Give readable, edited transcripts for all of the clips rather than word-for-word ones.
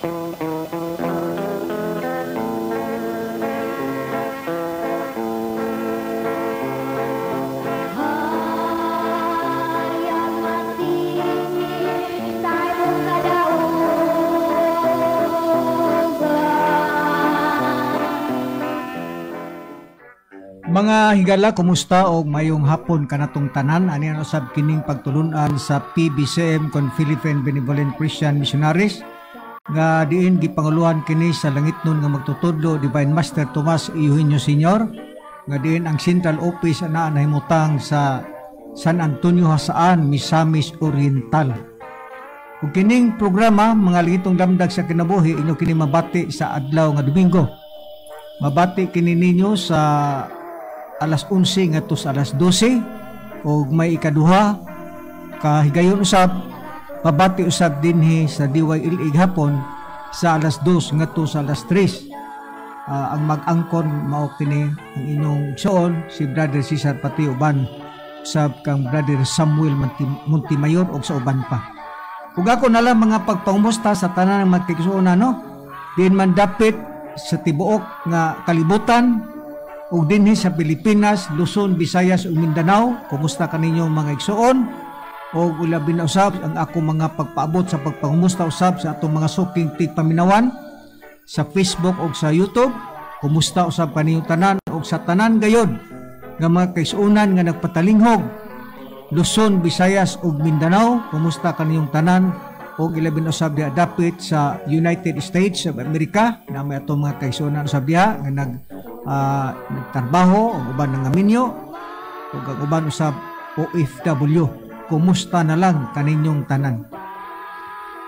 Mga higala, kumusta og mayong hapon kanatong tanan? Ani ang usab kining pagtulunan sa PBCM kon Philippine Benevolent Christian Missionaries nga diin gipanguluhan kini sa langitnon nga magtutudlo Divine Master Tomas Eugenio Senior, nga diin ang Central Office ana nahimutang sa San Antonio Jasaan, Misamis Oriental. Ug kining programa mga langitong damdag sa kinabuhi inyo kini mabati sa adlaw nga Domingo. Mabati kini ninyo sa alas 11 ngadto sa alas 12 og may ikaduha kahigayon usab mabati usab dinhi sa DYLA hapon sa alas 2 ngadto sa alas 3. Ang mag-angkon mao kini ang inyong igsoon si Brother Cesar Pati uban usab kang Brother Samuel Montimayor og sa uban pa. Ug ako na lang mga pagpangumusta sa tanan ng magtigsuonan, no? Diin man dapit sa tibuok nga kalibutan ug dinhi sa Pilipinas, Luzon, Visayas ug Mindanao, kumusta kaninyo mga igsoon? Og ulabi na usab ang ako mga pagpaabot sa pagpangumusta usab sa atong mga suking tigpaminawan sa Facebook ug sa YouTube. Kumusta usab kaninyo tanan ug sa tanan gayod nga mga kaigsuonan nga nagpatalinghog Luzon, Visayas ug Mindanao, kumusta kaninyong tanan? Og ilabi na usab diha dapit sa United States of America na may atong mga kaigsuonan usab diha nga nagtrabaho og uban nga minyo ug ang uban usab OFW. Kumusta na lang kaninyong tanan?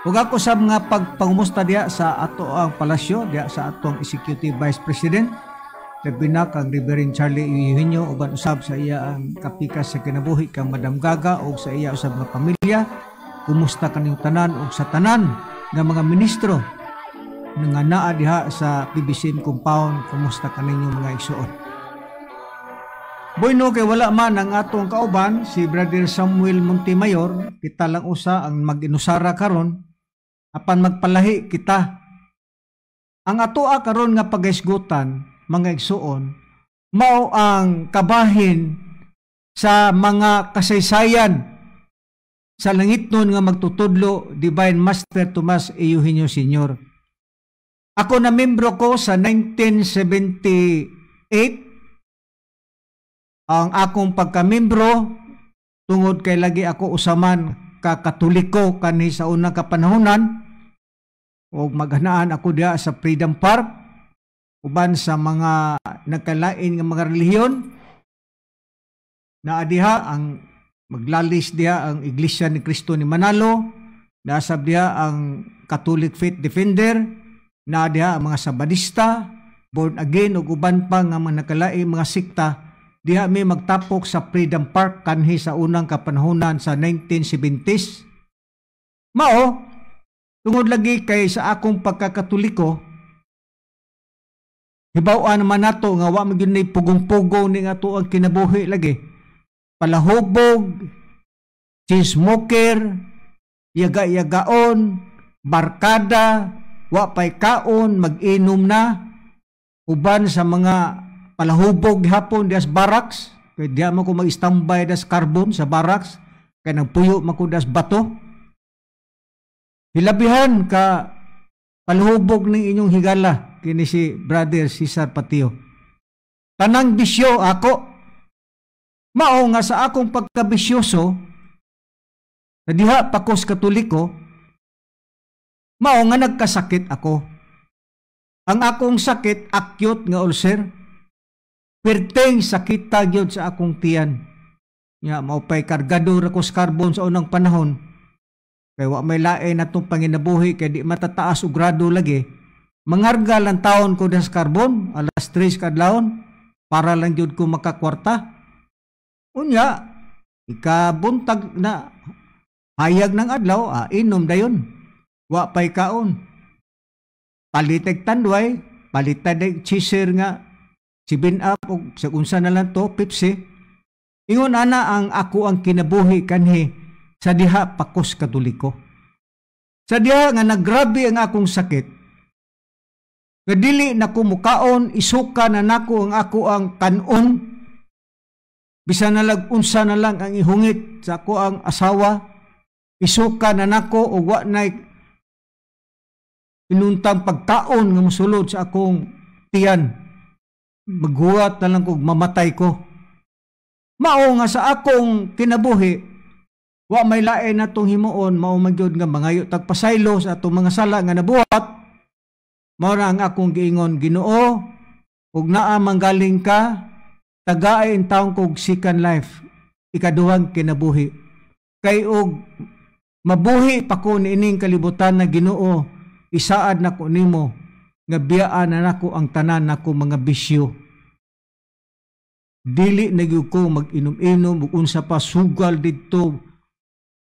Ug ako sab nga pagpangumusta diha sa ato ang palasyo diha sa atong Executive Vice President labi na kang Reverend Charlie Eugenio uban usab sa iya ang kapikas sa kinabuhi kang Madam Gaga ug sa iya usab nga pamilya. Kumusta kaninyong tanan ug sa tanan nga mga ministro nga naa diha sa PBCM compound, kumusta kaninyo mga igsoon? Bueno, kay wala man ang atong kauban si Brother Samuel Montemayor, kita lang usa ang mag-inusara karon apan magpalahi kita. Ang atoa karon nga pagaisgutan mga igsoon mao ang kabahin sa mga kasaysayan sa langitnon nga magtutudlo Divine Master Tomas Eugenio Senior. Ako na membro ko sa 1978. Ang akong pagkamembro tungod kay lagi ako usaman ka Katoliko kanhi sa unang kapanahonan og maghanaan ako diha sa Freedom Park uban sa mga nagkalain nga mga relihiyon. Naa diha ang maglalis diha ang Iglesia ni Cristo ni Manalo, naasab diha ang Catholic Faith Defender, naa diha ang mga Sabadista, born again ug uban pa nga mga nakalain mga sikta. Diha mi magtapok sa Freedom Park kanhi sa unang kapanahonan sa 1970s. Mao tungod lagi kay sa akong pagkakatoliko, hibaw-an naman nato nga wa man gyud ni pugong-pugong ning ato ang kinabuhi lagi. Palahubog, smoker, yaga-yagaon, barkada, wa pay kaon, mag-inom na, uban sa mga palahubog hapon dias barracks, kay diha man ko mag-standby das carbon sa barracks, kay nagpuyo man ko das bato. Hilabihan ka palahubog ning inyong higala kini si Brother Cesar Patio. Tanang bisyo ako. Mao nga sa akong pagkabisyoso na diha pa ko sa Katoliko, mao nga nagkasakit ako. Ang akong sakit acute nga ulcer. Perteng sakita gyud sa akong tiyan. Nya mao pay kargador ako sa carbon sa unang panahon. Kay wa may lain atong panginabuhi kay di matataas og grado lagi. Mangarga lang taon ko das carbon alas 3 kadlawon para lang gyud ko makakwarta. Unya ikabuntag na hayag ng adlaw, inom dayon. Wa pay kaon. Paliteg tanduay, palitag cheeser nga 7 Up og sa unsa na lang to, Pepsi. Ingon ana ang ako ang kinabuhi kanhi sa diha pakos Katoliko. Sa diha nga naggrabe ang akong sakit, nga dili na ko mukaon, isuka na nako ang ako ang kanon, bisan na lag unsa na lang ang ihungit sa ako ang asawa, isuka na nako ug wa nay inuntang pagkaon nga mosulod sa akong tiyan. Maghuwat na lang kog mamatay ko. Mao nga sa akong kinabuhi, wa may lain natong himuon, mao man gyud nga mangayo tag pasaylo sa atong mga sala nga nabuhat. Mao na ang akong giingon, "Ginoo, ug naa manggaling ka, tagaay intawon kog second life, ikaduhang kinabuhi. Kay og mabuhi pa ko niining kalibutan na, Ginoo, isaad nako nimo nga biyaan na nako ang tanan nako mga bisyo. Dili na gyud ko mag-inom-inom ug unsa pa, sugal didto,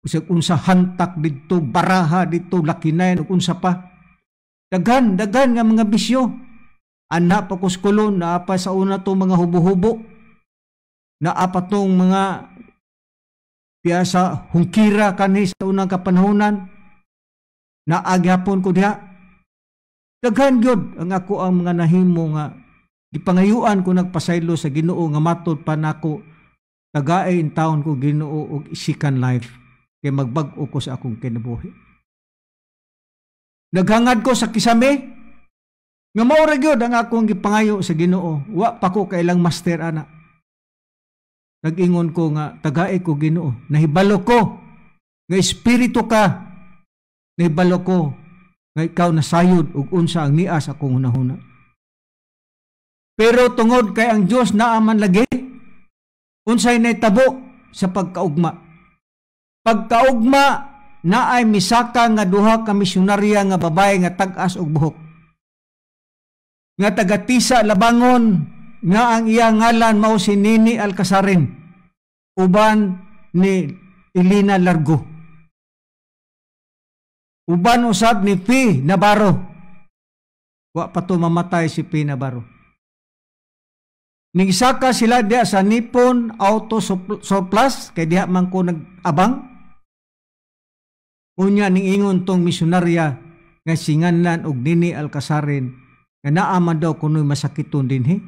usag unsa, hantak didto, baraha didto, lakinayan ug unsa pa. Daghan, daghan nga mga bisyo. Ana pa ko skulon, naa pa sa una to mga hubo-hubo. Naa pa tong mga piyasa hungkira kanhi sa unang kapanahonan. Naa gyapon ko diha. Daghan gyud ang ako ang mga nahimo nga gipangayuan ko nagpasaylo sa Ginoo nga matod pa nako, tagay intawon ko, Ginoo, og second life kay magbag-o ko sa akong kinabuhi. Naghangad ko sa kisame nga mao ra gyud ang akong gipangayo sa Ginoo. Wa pa ko kailang Master ana. Nag-ingon ko nga tagay ko, Ginoo. Nahibalo ko nga espiritu ka. Nahibalo ko nga ikaw nasayod ug unsa ang niya sa akong hunahuna. Pero tungod kay ang Dios naa man lagi, unsay nahitabo sa pagkaugma? Pagkaugma, naay misaka nga duha ka misyonarya nga babae nga tag-as og buhok, nga taga-Tisa, Labangon, nga ang iya ngalan mao si Nini Alcasarin uban ni Elena Largo. Uban usab ni P. Navarro. Wa pa to mamatay si P. Navarro. Nigsaka sila diha sa Nippon Auto Surplus kay diha man ko nag-abang. Unya ning ingon tong misyonarya nga singanlan og Nini Alcasarin nga naa man daw kunoy masakiton dinhi.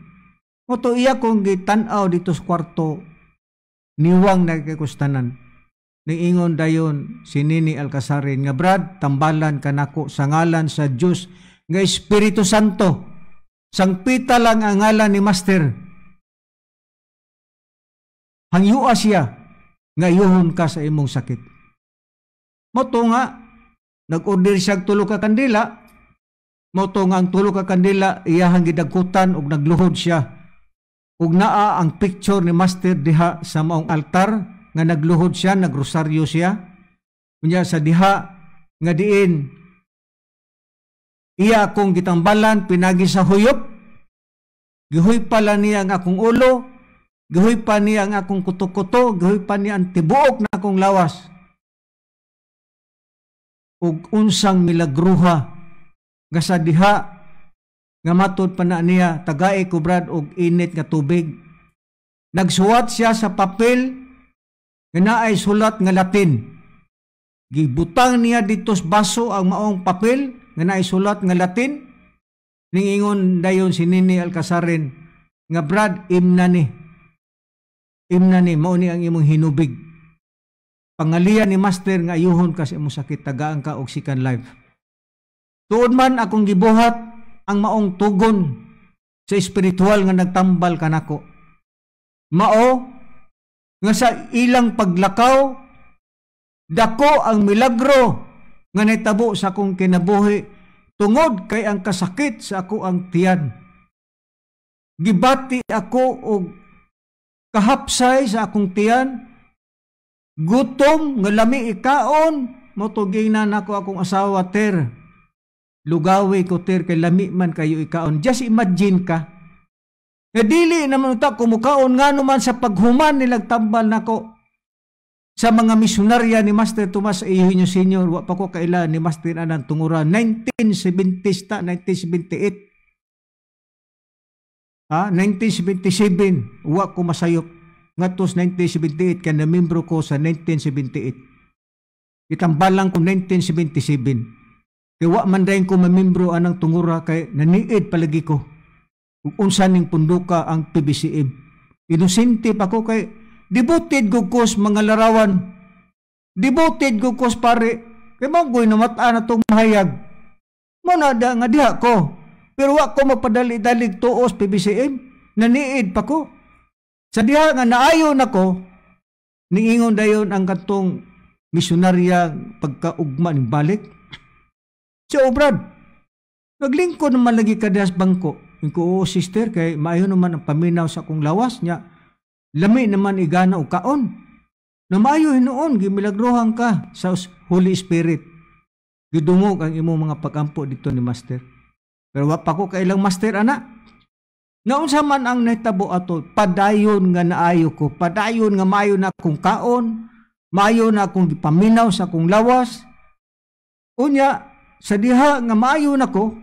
Mao iya kong gitan-aw dito sa kwarto, niwang nagkakustanan. Niingon dayon si Nini Alcasarin nga, "Brad, tambalan kanako sa ngalan sa Dios nga Espiritu Santo. Sangpita lang ang ngalan ni Master. Hangyua siya nga ayuhon ka sa imong sakit." Mao nga nag-order siya og 3 ka kandila. Mao nga ang 3 ka kandila iyahang gidagkutan ug nagluhod siya. Ug naa ang picture ni Master diha sa maong altar nga nagluhod siya, nagrosaryo siya. Unya sa diha nga diin iya akong gitambalan pinagi sa huyop. Gihuy pala niya ang akong ulo, gihuy pa niya ang akong kuto-kuto, gihuy pa niya ang tibuok na akong lawas. Ug unsang milagruha nga sa diha nga matud pa na niya, "Tagae ko, Brad, og init nga tubig." Nagsuwat siya sa papel nga naay sulat nga Latin. Gibutang niya dito sa baso ang maong papel nga naay sulat nga Latin. Ningingon dayon si Nini Alcasarin nga, "Brad, imna ni. Imna ni, mao ni ang imong hinubig. Pangalian ni Master nga ayuhon ka sa imong sakit, tagaan ka og second life." Tuod man akong gibuhat ang maong tugon sa espiritual nga nagtambal kanako. Mao nga sa ilang paglakaw, dako ang milagro nga nahitabo sa akong kinabuhi tungod kay ang kasakit sa ako ang tiyan. Gibati ako og kahapsay sa akong tiyan, gutom nga lami ikaon, mao to giingnan nako akong asawa, "Ter, lugawi ko, ter, kay lami man kayo ikaon." Just imagine ka. Nga dili naman ta kumukaon, ngano man sa paghuman nilag tambal nako sa mga misyonarya ni Master Tomas Eugenio Senior, wa pa ko kaila ni Master anang tungura, 1970 ta, 1978. Ha, 1977 wa ko masayop ngadto sa 1978 kay na membro ko sa 1978. Gitambalan ko 1977. Kay wa man dayon ko mamembro anang tungura kay naniid palagi ko ug unsa ning punduka ang PBCM. Inosente pa ko kay devoted gud ko sa mga larawan. Devoted gud ko sa pare. Kay mao goy namata na tong mahayag. Mo na da nga diha ko. Pero wa ko magpadali-dalig tuos PBCM. Naniid pa ko. Sa diha nga naayo nako, niingon dayon ang katong misyonarya pagkaugma ning balik. Siya, "Oh Brad, naglingkod naman lagi ka diha sa bangko." Ingon ko, "Oo, sister, kay maayo naman ang paminaw sa akong lawas niya. Lami naman igana og kaon." Na maayo hinuon, gimilagrohan ka sa Holy Spirit. Gidungog ang imong mga pagampo dito ni Master. Pero wa pa ko kailang Master ana. Naunsa man ang nahitabo ato, padayon nga naayo ko, padayon nga maayo na akong kaon, maayo na akong gipaminaw sa akong lawas. Unya, sa diha nga maayo na ko,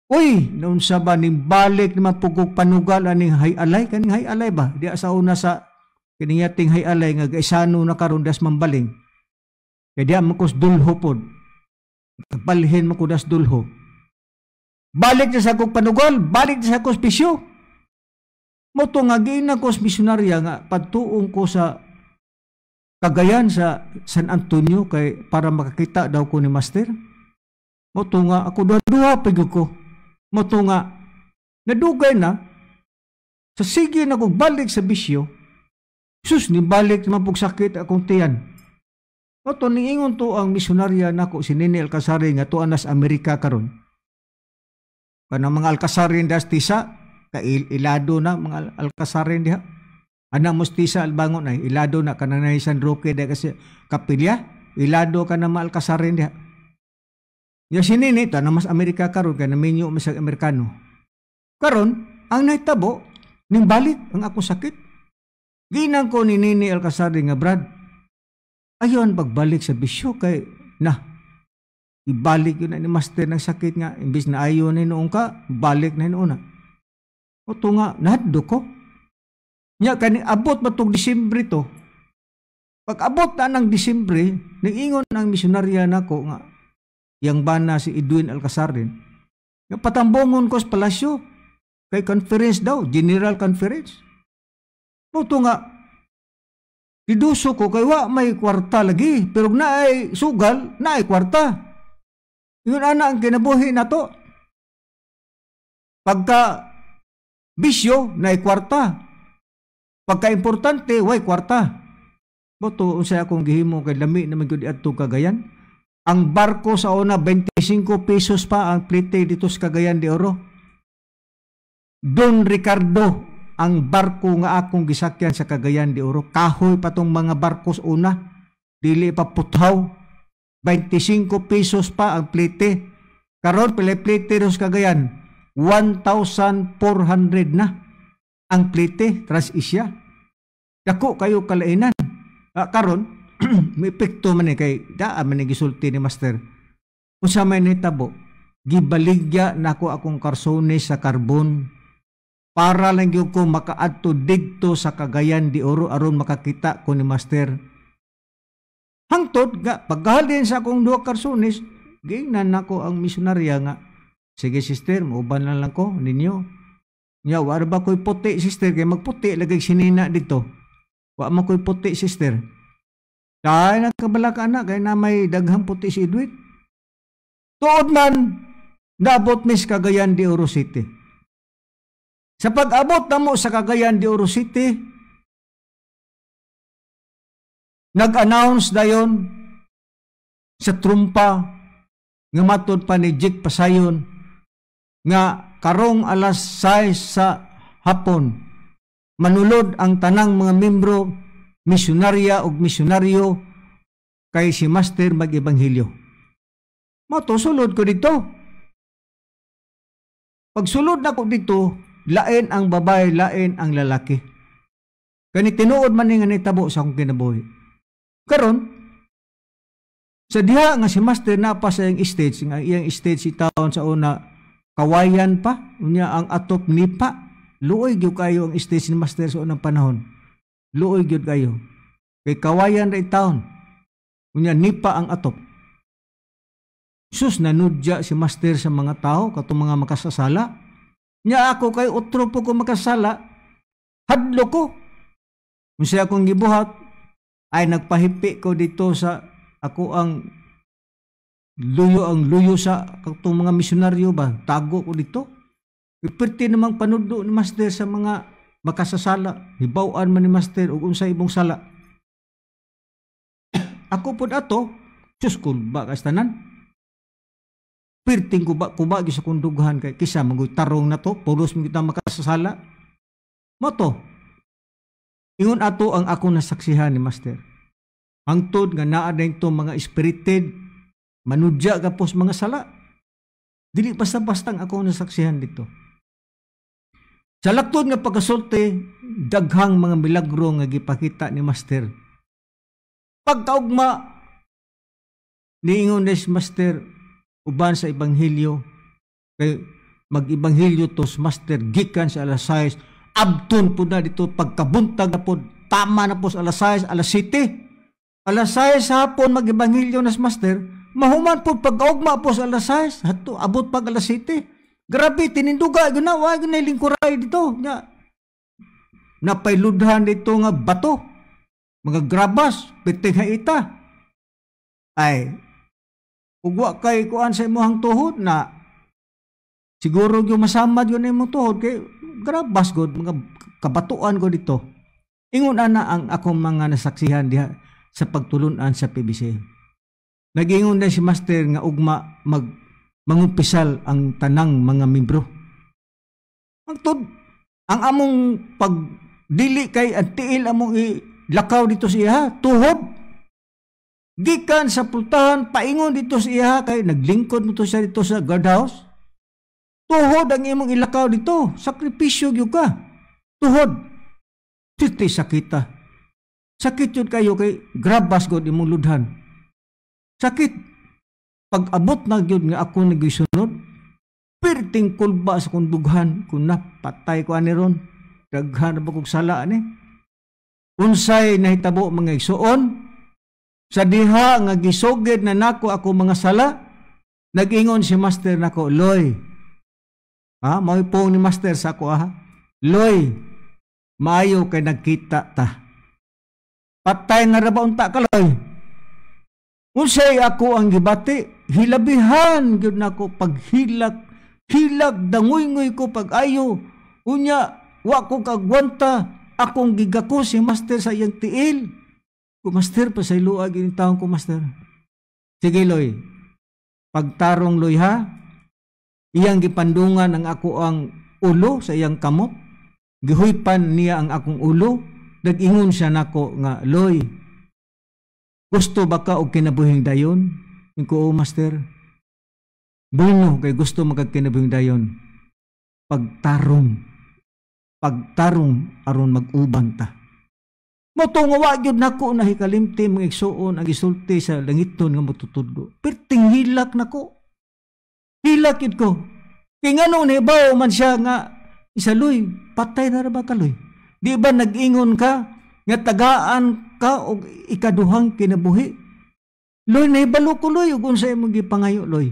uy, naunsa ba ning balik naman pugog panugal aning hay-alay, kaning hay-alay ba? Diha sa una sa kining yating hay-alay nga gaisano na karon das mambaling. Kay diha man ko sa dulho pod. Balhin man ko das dulho. Balik na sa akong panugal, balik na sa akong bisyo. Moto nga giingnan ko sa misyonarya nga padtuong ko sa Cagayan, sa San Antonio, kay para makakita daw ko ni Master. Moto nga ako duha-duha pa gyud ko. Moto nga nadugay na sa sige na kong balik sa bisyo. Sus, ni balik naman pug sakit akong tiyan. Moto niingon to ang misyonarya nako si Nene Alcazari nga tuan nas Amerika karon. Kanang mga Alcazarin das tisa, ka ilado na mga Alcazarin diha. Anak mo tisa albangon ay ilado na kanang na San Roque diha kasi kapilya, ilado ka na mga Alcazarin diha. Ya si Nene, ta na mas Amerika karon kay naminyo man sa Amerikano. Karon, ang nahitabo, ning balik ang akong sakit. Giingnan ko ni Nene Alcazari nga, "Brad, ayon pagbalik sa bisyo kay na ibalik yun na ni Master ng sakit nga imbis na ayo ni noong ka, balik na hinuon na." Oto nga, nahadlo ko. Nya kani abot ba tong Disyembre to? Pag abot na ng Disyembre, niingon ang misyonarya nako nga yang bana si Edwin Alcazarin, nga patambongon ko sa palasyo kay conference daw, general conference. Moto nga giduso ko kay wa may kwarta lagi, pero naay sugal, naay kwarta. Yun ana ang kinabuhi nato. Pagka bisyo, naay kwarta. Pagka importante, way kwarta. Moto unsay akong gihimo kay lami naman gyud adto Cagayan. Ang barko sa una 25 pesos pa ang plite dito sa Cagayan de Oro. Don Ricardo ang barko nga akong gisakyan sa Cagayan de Oro. Kahoy pa tong mga barko sa una. Dili pa puthaw. 25 pesos pa ang plite. Karon pila plite sa Cagayan? 1,400 na ang plite Trans-Asia. Dako kayo kalainan. Karon may epekto man ni kay daa man ni gisulti ni Master. Unsa may nitabo? Gibaligya nako akong karsones sa karbon para lang gyud ko makaadto didto sa Cagayan de Oro aron makakita ko ni Master. Hangtod nga pagkahalin sa akong duha karsones, giingnan nako ang misyonarya nga, "Sige sister, muuban na lang ko ninyo. Nya wa ra ba ko'y puti, sister, kay magputi lagi sinina dito. Wa man ko'y puti, sister." Kay nagkabala ka na kay na may daghang puti si Edwin. Tuod man naabot mis Cagayan de Oro City. Sa pag-abot namo sa Cagayan de Oro City, nag-announce dayon sa trumpa nga matod pa ni Jake Pasayon nga karong alas 6 sa hapon manulod ang tanang mga membro, misyonarya ug misyonaryo, kay si Master mag-ebanghelyo. Mo sulod ko dito. Pagsulod nako dito, lain ang babae, lain ang lalaki. Kani tinuod man ni nga nitabo sa akong kinabuhi. Karon, sa diha nga si Master na pa sa iyang stage, nga iyang stage si taon sa una, kawayan pa, unya ang atop nipa. Luoy gyud kayo ang stage ni Master sa unang panahon. Luoy gyud kayo. Kay kawayan ra taon. Unya nipa ang atop. Sus, nanudya si Master sa mga tao katong mga makasasala. Nya ako kay otro po ko makasala, hadlo ko. Unsay akong gibuhat ay nagpahipi ko dito sa ako ang luyo sa katong mga misyonaryo ba, tago ko dito. Iperti namang panudlo ni Master sa mga makasasala. Hibaw-an man ni Master ug unsay imong sala. Ako pod ato, sus, kulba kas tanan. Pirting kuba-kuba gyud sa kundughan kay kisa magoy tarong na to, pulos mo kita makasasala. Moto. Ingon ato ang ako nasaksihan ni Master. Hangtod nga naa to mga spirited, manudya ka pos mga sala. Dili basta-basta ang ako nasaksihan dito. Sa laktod nga pagkasulti, daghang mga milagro nga gipakita ni Master. Pagkaugma, niingon ni Master uban sa ebanghelyo, kay mag-ebanghelyo to Master gikan sa alas 6, abton po na dito pagkabuntag na po, tama na po sa alas 6, alas 7. Alas 6 sa hapon mag-ebanghelyo na si Master, mahuman po pagkaugma po sa alas 6, hato abot pag alas 7. Grabe, tininduga, guna, wa guna lingkuray dito. Nga, napailudhan dito nga bato, mga grabas, piting haita. Ay, ugwa kay kuan sa imong tuhod na, siguro yung masamad yun imong tuhod, kay grabas god, mga kabatuan ko dito. Ingon ana ang akong mga nasaksihan diha sa pagtulunan sa PBC. Nag-ingon din si Master nga ugma mangumpisal ang tanang mga membro. Ang tod, ang among pagdili kay ang tiil among ilakaw dito sa iya, tuhod. Gikan sa pultahan, paingon dito sa iya kay naglingkod mo to siya dito sa guardhouse. Tuhod ang imong ilakaw dito, sakripisyo gyud ka. Tuhod. Titi sakita. Sakit yun kayo kay grabas god imong ludhan. Sakit. Pag-abot na gyud nga ako nagisunod, pirting kulba sa kundughan, kun napatay ko ani ron, daghan na ba kog sala ani. Unsay nahitabo mga igsuon, sa diha nga gisugid na nako ako mga sala, nag-ingon si Master nako, "Loy." Ha, mao'y pong ni Master sa ako ha. "Loy, maayo kay nagkita ta. Patay na ra ba unta ka, Loy?" Unsay ako ang gibati, hilabihan gyud nako paghilak, hilak danguy-nguy ko pag-ayo. Unya wa ko kagwanta, akong gigako si Master sa iyang tiil. Ko, "Master, pasayloa gyud taon ko, Master." "Sige, Loy. Pagtarong, Loy, ha." Iyang gipandungan ang ako ang ulo sa iyang kamot. Gihuypan niya ang akong ulo. Nag-ingon siya nako nga, "Loy, gusto ba ka og kinabuhing dayon?" Inko, "Oo, Master." "Bueno, kay gusto magkinabuhing dayon. Pagtarong. Pagtarong aron mag-uban ta." Moto nga wa gyud nako nahikalimti mga igsuon ang gisulti sa langiton nga motutudlo. Perting hilak nako. Hilak gyud ko. Kay nganong nahibaw man siya nga isaloy, patay na ra ba kaloy? Di ba nag-ingon ka nga tagaan ka og ikaduhang kinabuhi? Loy, nahibalo ko, Loy, ug unsa imong gipangayo, Loy.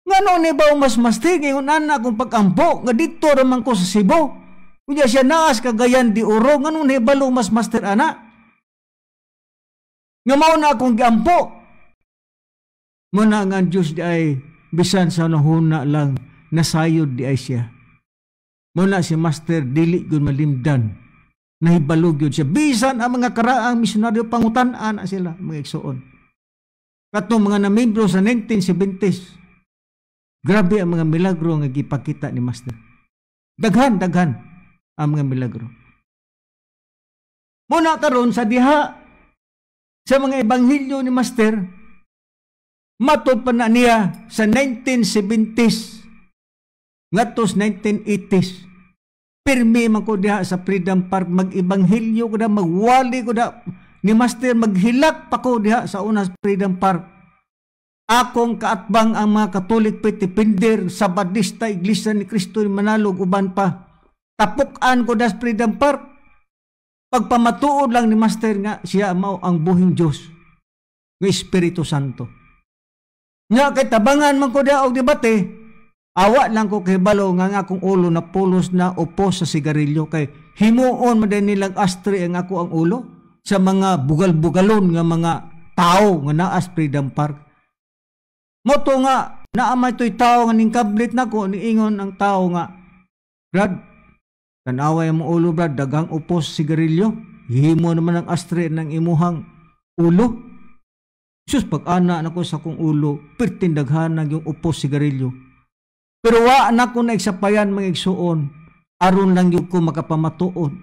Ngano nahibaw mas mastig ingon ana akong pag-ampo nga didto ra man ko sa Cebu. Unya siya naas Cagayan de Oro, ngano nahibalo mas master ana? Nga mao na akong giampo. Muna nga ang Diyos di ay bisan sa nahuna lang nasayod di ay siya. Muna si Master dili gyud malimdan. Nahibalo gyud siya. Bisan ang mga karaang misyonaryo pangutan-an na sila mga igsuon. Katong mga namembro sa 1970s. Grabe ang mga milagro nga gipakita ni Master. Daghan, daghan ang mga milagro. Muna karon sa diha sa mga ebanghelyo ni Master, matod pa na niya sa 1970s ngadto sa 1980s. Pirmi man ko diha sa Freedom Park, mag-ebanghelyo ko da, magwali ko da ni Master, maghilak pa ko diha sa una Freedom Park. Akong kaatbang ang mga Katolik Petipinder, Sabadista, Iglesia ni Cristo ni Manalog, uban pa. Tapuk-an ko da sa Freedom Park. Pagpamatuod lang ni Master nga siya mao ang buhing Dios. Nga Espiritu Santo. Nya kay tabangan man ko diha og debate, awa lang ko kahibalo nga ang akong ulo na pulos na upos sa sigarilyo kay himuon man din nilang ashtray ang ako ang ulo sa mga bugal-bugalon nga mga tao nga naa sa Freedom Park. Moto nga naa may to'y tao nga ningkablit nako, niingon ang tao nga, "Brad, tanaway mo ulo, Brad, daghang upos sigarilyo, himo naman ang ashtray ng imuhang ulo." Sus, pag-ana nako sa akong ulo, perting daghan yung upos sigarilyo. Pero wa na ko naigsapayan, mga igsuon, aron lang gyud ko makapamatuod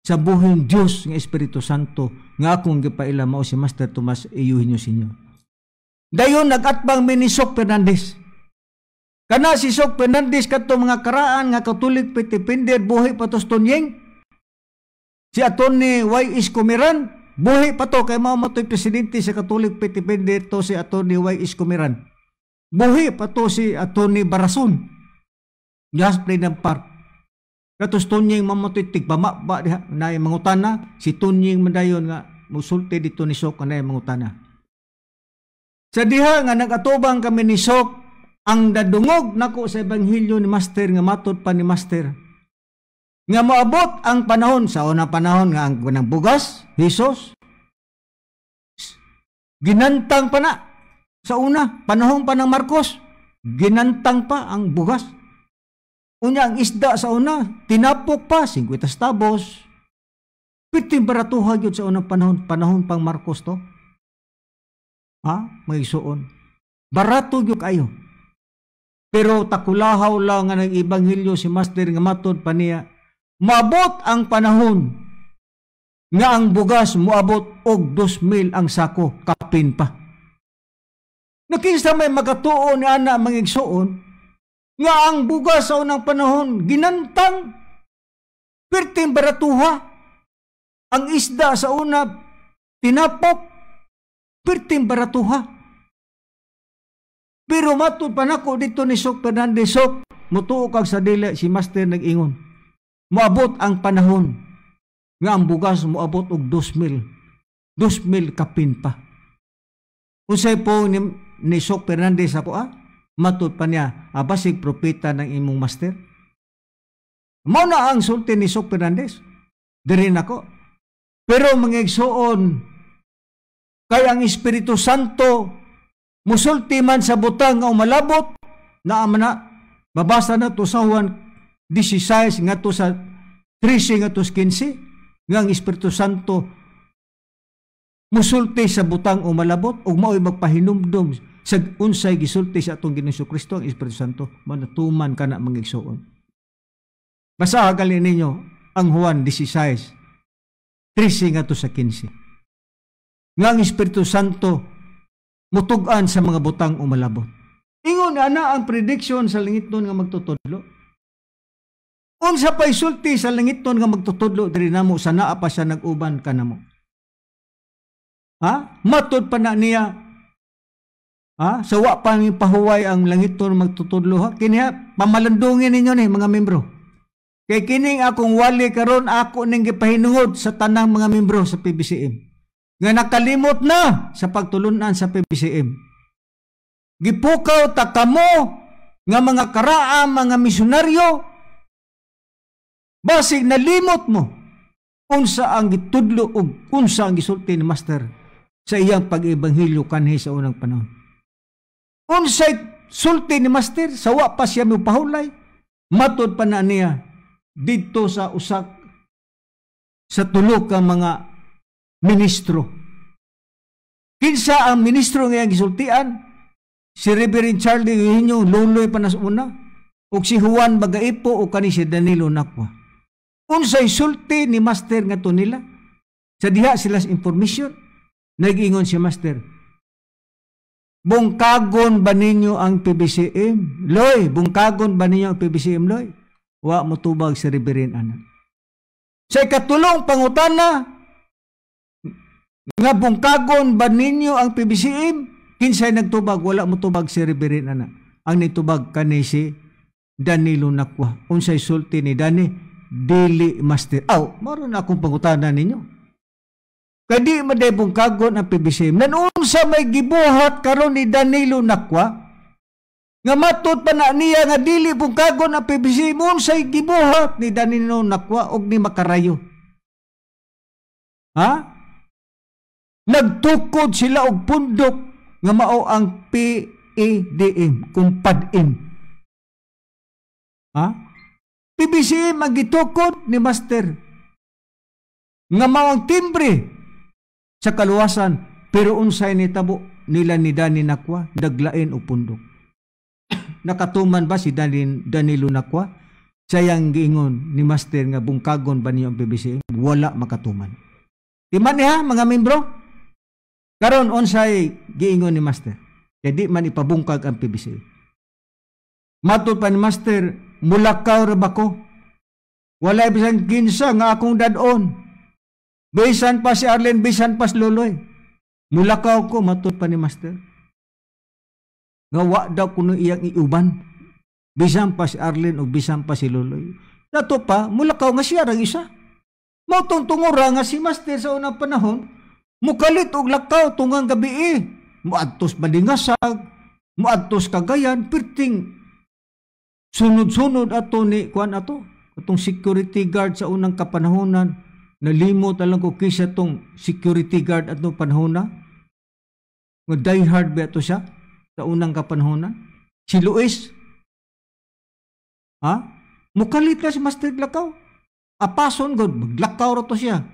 sa buhing Dios nga Espiritu Santo nga akong gipaila mao si Master Tomas Eugenio Senior. Dayon nagatbang mi ni Sok Fernandez. Kana si Sok Fernandez kadto mga karaan nga Catholic Defender, buhi pa to Tonyeng. Si Atty. Y. Escomeran, buhi pa to kay mao matoy presidente sa Catholic Defender to si Atty. Y. Escomeran. Buhi pa to si Atty. Barason. Gas Freedom Park. Katos Tonyeng mamatoy tigbama ba diha naay mangutana si Tonyeng mandayon nga musulti dito ni Sok naay mangutana. Sa diha nga nagatubang kami ni Sok, ang dadungog nako sa ebanghelyo ni Master nga matod pa ni Master nga moabot ang panahon sa unang panahon nga ang kanang bugas Jesus ginantang pa na sa una panahon pa ng Marcos, ginantang pa ang bugas. Unya ang isda sa una tinapok pa 50 centavos. Piting baratuha gyud sa unang panahon, panahon pang Marcos to. Ha, mga igsuon. Barato gyud kayo. Pero takulahaw lang nga nag-ebanghelyo si Master nga matod pa niya, maabot ang panahon nga ang bugas moabot og 2,000 ang sako, kapin pa. Nakinsa may magatuo ni ana, mga igsuon, nga ang bugas sa unang panahon ginantang, perting baratuha, ang isda sa una tinapok, perting baratuha. Pero matud pa nako dito ni Sok Fernandez, "Sok, mutuo kag sa dili, si Master nag-ingon moabot ang panahon nga ang bugas moabot og 2,000, 2,000 kapin pa." Unsay po ni Sok Fernandez ako ah? Matud pa niya, "Basig propeta ng imong master." Mao na ang sulti ni Sok Fernandez. Diri nako. Pero mga igsuon, kay ang Espiritu Santo musulti man sa butang nga umalabot, naa man na, mabasa na to sa Juan 16 ngadto sa 13 ngadto sa 15, nga ang Espiritu Santo musulti sa butang umalabot ug mao'y magpahinumdom sa unsay gisulti sa atong Ginoong Kristo ang Espiritu Santo manatuman kana, mga igsuon. Basaha gali ninyo ang Juan 16 13 ngadto sa 15 nga ang Espiritu Santo mutug-an sa mga butang umalabot. Ingon ana ang prediction sa langitnon nga magtutudlo. Unsa pa'y sulti sa langitnon nga magtutudlo diri namo sa naa pa siya nag-uban kanamo? Ha? Matud pa na niya. Ha? Sa wa pa ni pahuway ang langitnon magtutudlo ha. Kini ha, pamalandungin ninyo ni mga membro. Kay kining akong wali karon ako ning gipahinungod sa tanang mga membro sa PBCM nga nakalimot na sa pagtulunan sa PBCM. Gipukaw ta kamo nga mga karaa, mga misyonaryo, basig nalimot mo unsa ang gitudlo ug unsa ang gisulti ni Master sa iyang pag-ebanghelyo kanhi sa unang panahon. Unsay sulti ni Master sa wa pa siya mopahulay, matud pa na niya didto sa usak sa tulo ka mga ministro. Kinsa ang ministro nga iyang gisultian? Si Reverend Charlie Eugenio, luloy pa na sa una, ug si Juan Bagaipo o kani si Danilo Nakwa. Unsay sulti ni Master ngadto nila? Sa diha sila sa information, nag-ingon si Master, "Bungkagon ba ninyo ang PBCM? Loy, bungkagon ba ninyo ang PBCM, Loy?" Wa motubag si Reverend ana. Sa ikatulong pangutana, nga bungkagon ba ninyo ang PBCM? Kinsay nagtubag? Wala motubag si Reverend ana. Ang nitubag kani si Danilo Nakwa. Unsay sulti ni Dani? "Dili, Master." Aw, maron na akong pangutana ninyo. Kay di man day bungkagon ang PBCM. Nanunsa may gibuhat karon ni Danilo Nakwa, nga matud pa na niya nga dili bungkagon ang PBCM, unsay gibuhat ni Danilo Nakwa og ni Makarayo? Ha? Nagtukod sila og pundok nga mao ang PEDM, kung PADM. Ha? PBCM ang gitukod ni Master nga mao ang timbre sa kaluwasan, pero unsay nitabo nila ni Dani Nakwa, naglain og pundok. Nakatuman ba si Danilo Nakwa? Sayang giingon ni Master nga bungkagon ba niyo ang PBCM? Wala makatuman. Timan niya mga membro. Karon unsay giingon ni Master? Kay di man ipabungkag ang PBCM. Matud pa ni Master, mulakaw ra ba ko? Walay bisan kinsa nga akong dad-on. Bisan pa si Arlen, bisan pa si Loloy. Mulakaw ko, matud pa ni Master. Nga wa daw kuno iyang iuban. Bisan pa si Arlen o bisan pa si Loloy. Dato pa, mulakaw nga siya rang isa. Mautong tungura nga si Master sa unang panahon, mukalit og lakaw tungang gabi eh. Muadtos Balingasag, muadtos Cagayan, perting sunod-sunod ato ni kuan ato. Atong security guard sa unang kapanahonan. Nalimot alang ko kisa tong security guard atong panahona. Nga die hard ba ato siya sa unang kapanahonan? Si Luis. Ha? Mukalit ka si Master Lakaw. Apason god, maglakaw ra to siya.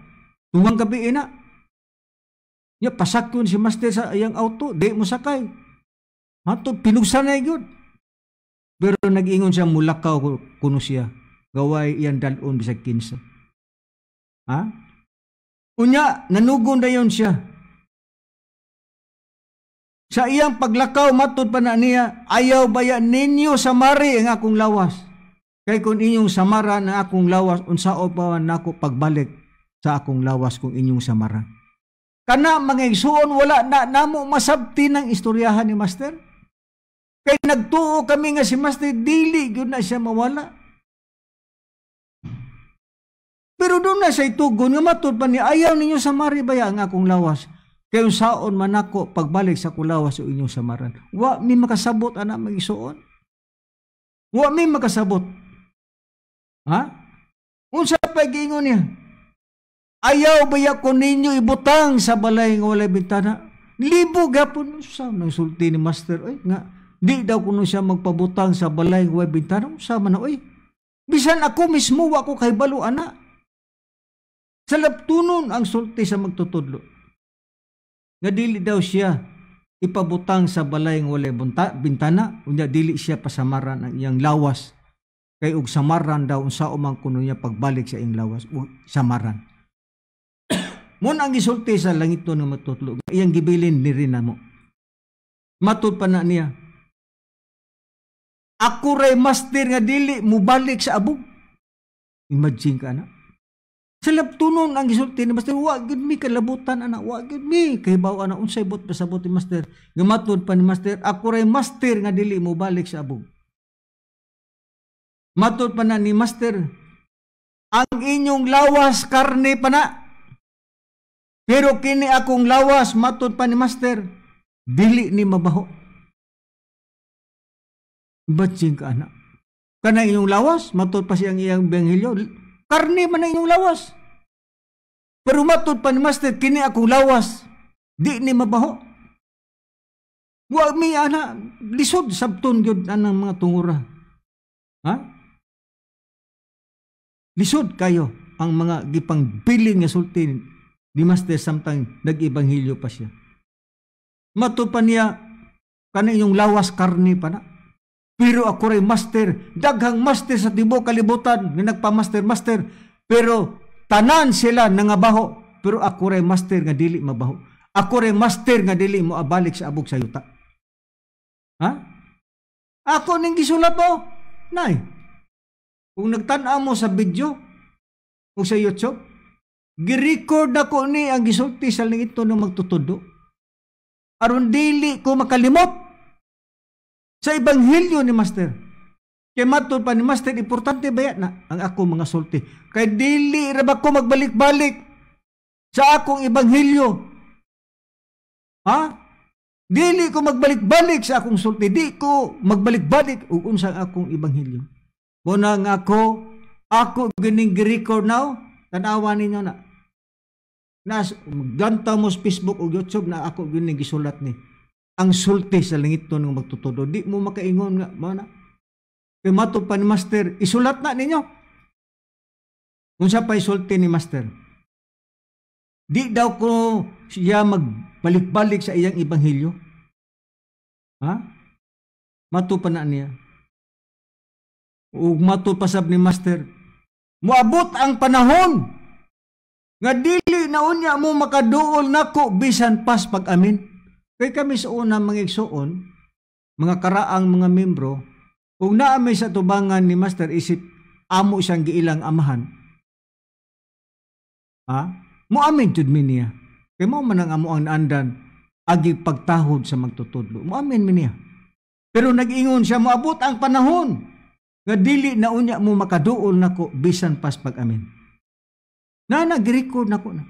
Tungang gabi na. Ya pasakyon si Master sa iyang auto, di mo sakay. Hato pinugsanay gyud. Pero nag-ingon siya mulakaw kuno siya. Gaway iyang dalon bisag kinsa. Ha? Unya, nanugon dayon siya. Sa iyang paglakaw, matud pa na niya, ayaw baya ninyo samari ang akong lawas. Kay kung inyong samaran ang akong lawas, unsao pa man nako pagbalik sa akong lawas kung inyong samaran. Kana mga igsuon, wala na namo masabti ng istoryahan ni Master. Kay nagtuo kami nga si Master, dili gyud na siya mawala. Pero doon na siya itugon, nga matud pa niya, ayaw ninyo samari baya ang akong lawas. Kay unsaon man ako pagbalik sa akong lawas o inyong samaran. Wa mi makasabot ana mga igsuon. Wa mi makasabot. Ha? Unsa pa giingon niya? Ayaw baya ko ninyo ibutang sa balay nga walay bintana. Libo gapon sa nang sulti ni Master oy nga di daw kuno siya magpabutang sa balay nga walay bintana. Unsa man na oy? Bisan ako mismo wa ko kahibalo ana. Sa laptunon ang sulti sa magtutudlo. Nga dili daw siya ipabutang sa balay nga walay bintana, unya dili siya pasamaran ang iyang lawas. Kay og samaran daw unsa man kuno niya pagbalik sa iyang lawas, o samaran. Mun ang gisulti sa langit nga magtutudlo, iyang gibilin ni rin namo. Matud pa na niya, ako ray Master nga dili mubalik sa abog. Imagine ka na. Sa laptunon ang gisulti ni Master, wa gyud mi kalabutan ana, wa gyud mi kahibaw ana unsay bot pasabot ni Master. Nga matud pa ni Master, ako ray Master nga dili mobalik sa abog. Matud pa na ni Master, ang inyong lawas karne pa na. Pero kini akong lawas, matud pa ni Master, dili ni mabaho. Batsing ka ana. Kana inyong lawas, matud pa siyang iyang ebanghelyo, karne man ang inyong lawas. Pero matud pa ni Master, kini akong lawas, di ni mabaho. Wa mi ana, lisod sabton gyud anang mga tungura. Ha? Lisod kayo ang mga gipangbilin nga sulti ni Master samtang nag-ebanghelyo pa siya. Matud pa niya, kana inyong lawas karne pa na. Pero ako ray Master, daghang Master sa tibuok kalibutan nga nagpa-master master, pero tanan sila nangabaho, pero ako ray Master nga dili mabaho. Ako ray Master nga dili mo abalik sa abog sa yuta. Ha? Ako ning gisulat mo, nay. Kung nagtan-aw mo sa video o sa YouTube, gi-record ako ni ang gisulti sa langit ng magtutudo. Aron dili ko makalimot sa ebanghelyo ni Master. Kay matud pa ni Master, importante ba yan na ang ako mga sulti? Kay dili ra ba ko magbalik-balik sa akong ebanghelyo. Ha? Dili ko magbalik-balik sa akong sulti, di ko magbalik-balik ug unsa ang akong ebanghelyo. Mo na nga ako gining gi-record now, tan-awa ninyo na. Nas magdanta mo sa Facebook o YouTube na ako gining gisulat ni. Ang sulti sa langiton nga magtutudlo, di mo makaingon nga mao na. Kay mato pa ni Master, isulat na ninyo. Unsa pa isulti ni Master? Di daw ko siya magbalik-balik sa iyang ebanghelyo. Ha? Mato pa na niya. Ug mato pa sab ni Master, moabot ang panahon nga dili na unya mo makaduol nako bisan pas pag-amin. Kay kami sa una mga igsuon, mga karaang mga membro, ug naa may sa tubangan ni Master isip amo siyang giilang amahan. Ha? Moamin jud mi niya. Kay mao man ang amo ang naandan agi pagtahod sa magtutudlo. Moamin mi niya. Pero nag-ingon siya, moabot ang panahon nga dili na unya mo makaduol nako bisan pas pag-amin. Na nag-record nako na.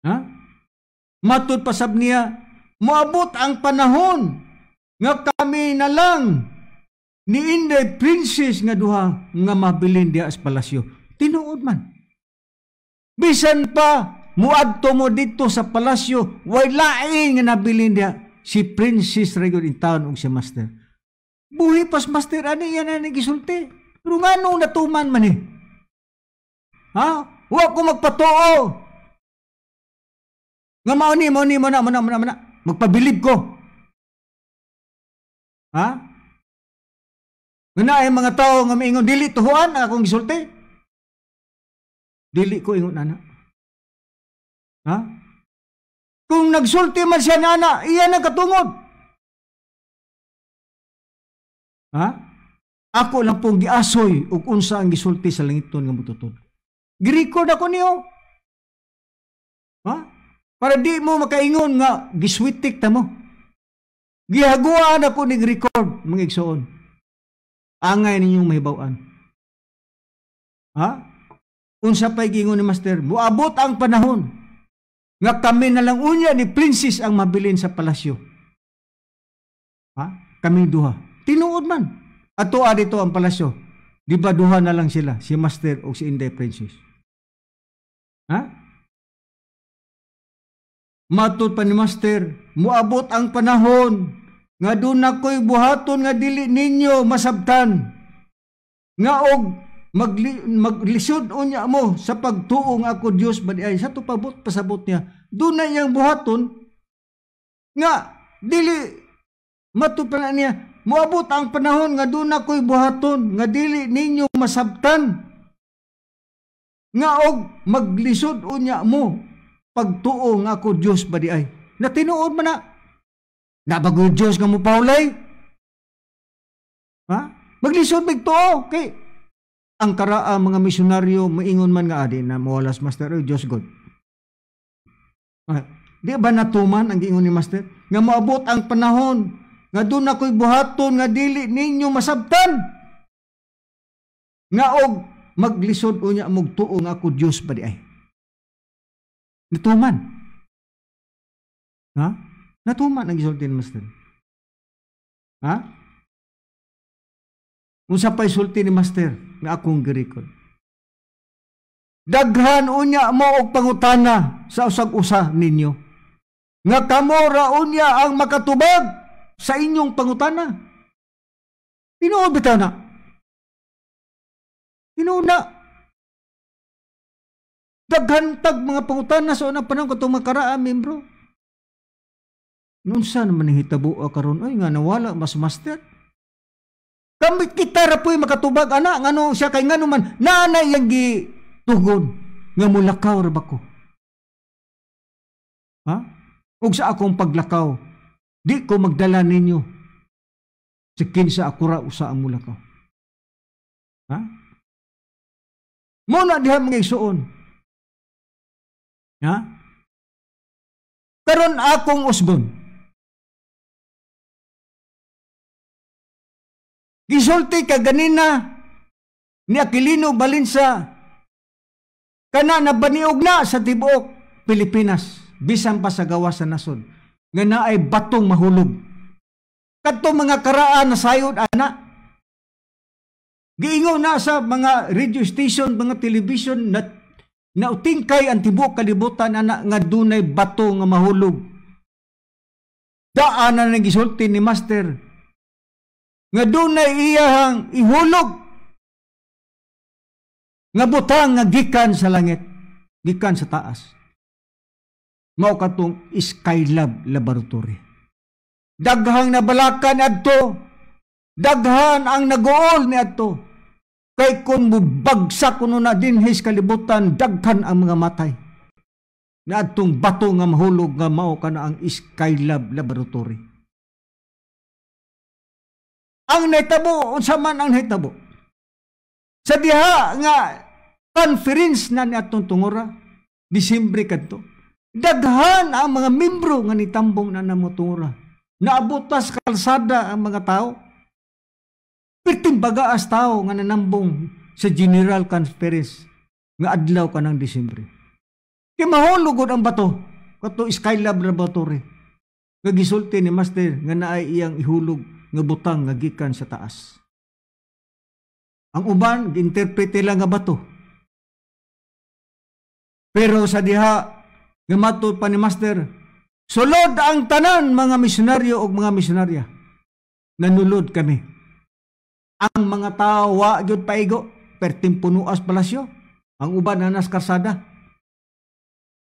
Ha? Matud pa sab niya, moabot ang panahon nga kami na lang ni Inday Princess nga duha nga mabilin diha sa palasyo. Tinuod man. Bisan pa muadto mo didto sa palasyo, way lain nga nabilin diha si Princess ra gyud in town ug si Master. Buhi pas Master ani yan na gisulti. Pero nganong natuman man eh? Ha? Wa ko magpatuo. Nga mao ni, mao ni, mao na, mao na, mao na, mao na. Magpabilib ko. Ha? Nga naay mga tao nga miingon dili tuhuan ang akong gisulti. Dili ko ingon ana. Ha? Kung nagsulti man siya nana, iya nang katungod. Ha? Ako lang pong giasoy ug unsa ang gisulti sa langiton nga motutod. Gi-record ako niyo. Ha? Para di mo makaingon nga giswitik ta mo. Gihaguan ako ning record mga igsoon. Angay ninyong mahibaw-an. Ha? Unsa pa'y giingon ni Master, moabot ang panahon nga kami na lang unya ni Princess ang mabilin sa palasyo. Ha? Kaming duha. Tinuod man. Ato dito ang palasyo. Di ba duha na lang sila, si Master o si Inday Princess? Ha? Matod pa ni Master, moabot ang panahon nga doon ako'y buhaton nga dili ninyo masabtan. Nga og maglisod unya mo sa pagtuo nga ako Dios ba di ay sa to pabot pasabot niya. Doon na iyang buhaton nga dili matud pa na niya, moabot ang panahon nga doon ako'y buhaton nga dili ninyo masabtan. Nga og maglisod unya mo pagtuo nga ako Dios ba di ay. Na tinuod man na. Nabago Dios nga mo paulay. Ha? Maglisod mig tuo kay ang karaa mga misyonaryo maingon man nga adi na mawalas Master, oy Dios God. Ha? Di ba natuman ang giingon ni Master nga moabot ang panahon nga doon ako'y buhaton nga dili ninyo masabtan. Nga og maglisod unya mog tuo nga ako Dios ba di ay. Natuman. Ha? Natuman ang gisulti ni Master. Ha? Unsa pa'y sulti ni Master nga akong girecord? Daghan unya mo og pangutana sa usag-usa ninyo. Nga kamo ra unya ang makatubag sa inyong pangutana. Tinuod bitaw na. Tinuod na. Daghan tag mga pangutana sa unang panahon katong makaraa membro. Nunsa naman ang hitabo karon ay nga nawala mas Master. Kami kita ra po'y makatubag ana ngano siya kay ngano man naana iyang gitugon nga mulakaw ra ba ko. Ha? Ug sa akong paglakaw di ko magdala ninyo sa kinsa ako ra usa ang mulakaw. Ha? Mo na diha mga igsuon. Ha? Karon akong usbon. Gisulti ka ganina ni Aquilino Balinsa Kana nabaniog na sa tibuok Pilipinas, bisan pa sa gawas sa nasod, nga naay batong mahulog. Kadtong mga karaan na sayod ana. Giingon na sa mga radio station, mga television na nautingkay ang tibuok kalibutan ana nga dunay bato nga mahulog. Daan na nang gisulti ni Master nga dunay iyahang ihulog nga butang nga gikan sa langit, gikan sa taas. Mao katong Skylab Laboratory. Daghang nabalakan adto, daghan ang naguol ni adto. Kay kung mubagsak kuno na dinhi sa kalibutan, daghan ang mga matay. Na adtong bato nga mahulog nga mao kana ang Skylab Laboratory. Ang nahitabo, unsa man ang nahitabo? Sa diha nga conference na ni atong tungura, Disyembre kadto, daghan ang mga membro nga nitambong na namo tungura. Naabutas kalsada ang mga tao. Perting bagaas tao nga nanambong sa General Conference nga adlaw kanang Disyembre. Kay mahulog ang bato kato Skylab Laboratory. Nga gisulti ni Master nga naay iyang ihulog nga butang nga gikan sa taas. Ang uban giinterprete lang nga bato. Pero sa diha nga matud pa ni Master, sulod ang tanan mga misyonaryo ug mga misyonarya. Nanulod kami. Ang mga tao wa gyud paigo, perting punuas palasyo. Ang uban nanas karsada.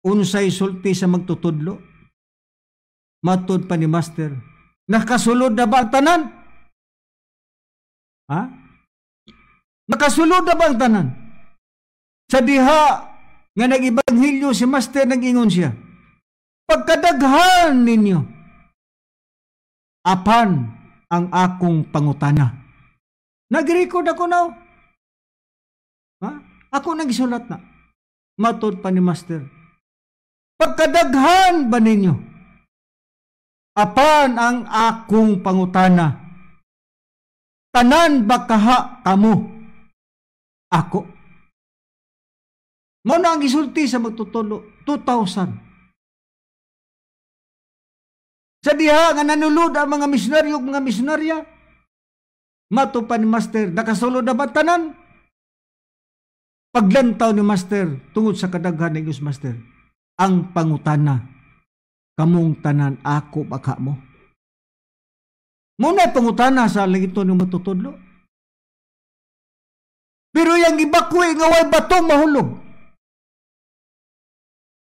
Unsay sulti sa magtutudlo? Matud pa ni Master, nakasulod na ba ang tanan? Ha? Nakasulod na ba ang tanan? Sa diha nga nag-ebanghilyo si Master, nag-ingon siya, pagkadaghan ninyo, apan ang akong pangutana. Nag-record ako na. Ha? Ako nagisulat na. Matod pa ni Master, pagkadaghan ba ninyo, apan ang akong pangutana, tanan ba kaha kamo? Ako. Mao na ang gisulti sa magtutulo, 2,000. Sa diha nga nanulod ang mga misyonaryo ug mga misyonarya, mato pa ni Master, nakasulod na ba tanan? Paglantaw ni Master, tungod sa kadaghan ni Master, ang pangutana, kamong tanan ako baka mo. Muna pangutana sa langito ng matutudlo. Pero yang gibakwi nga way bato mahulog.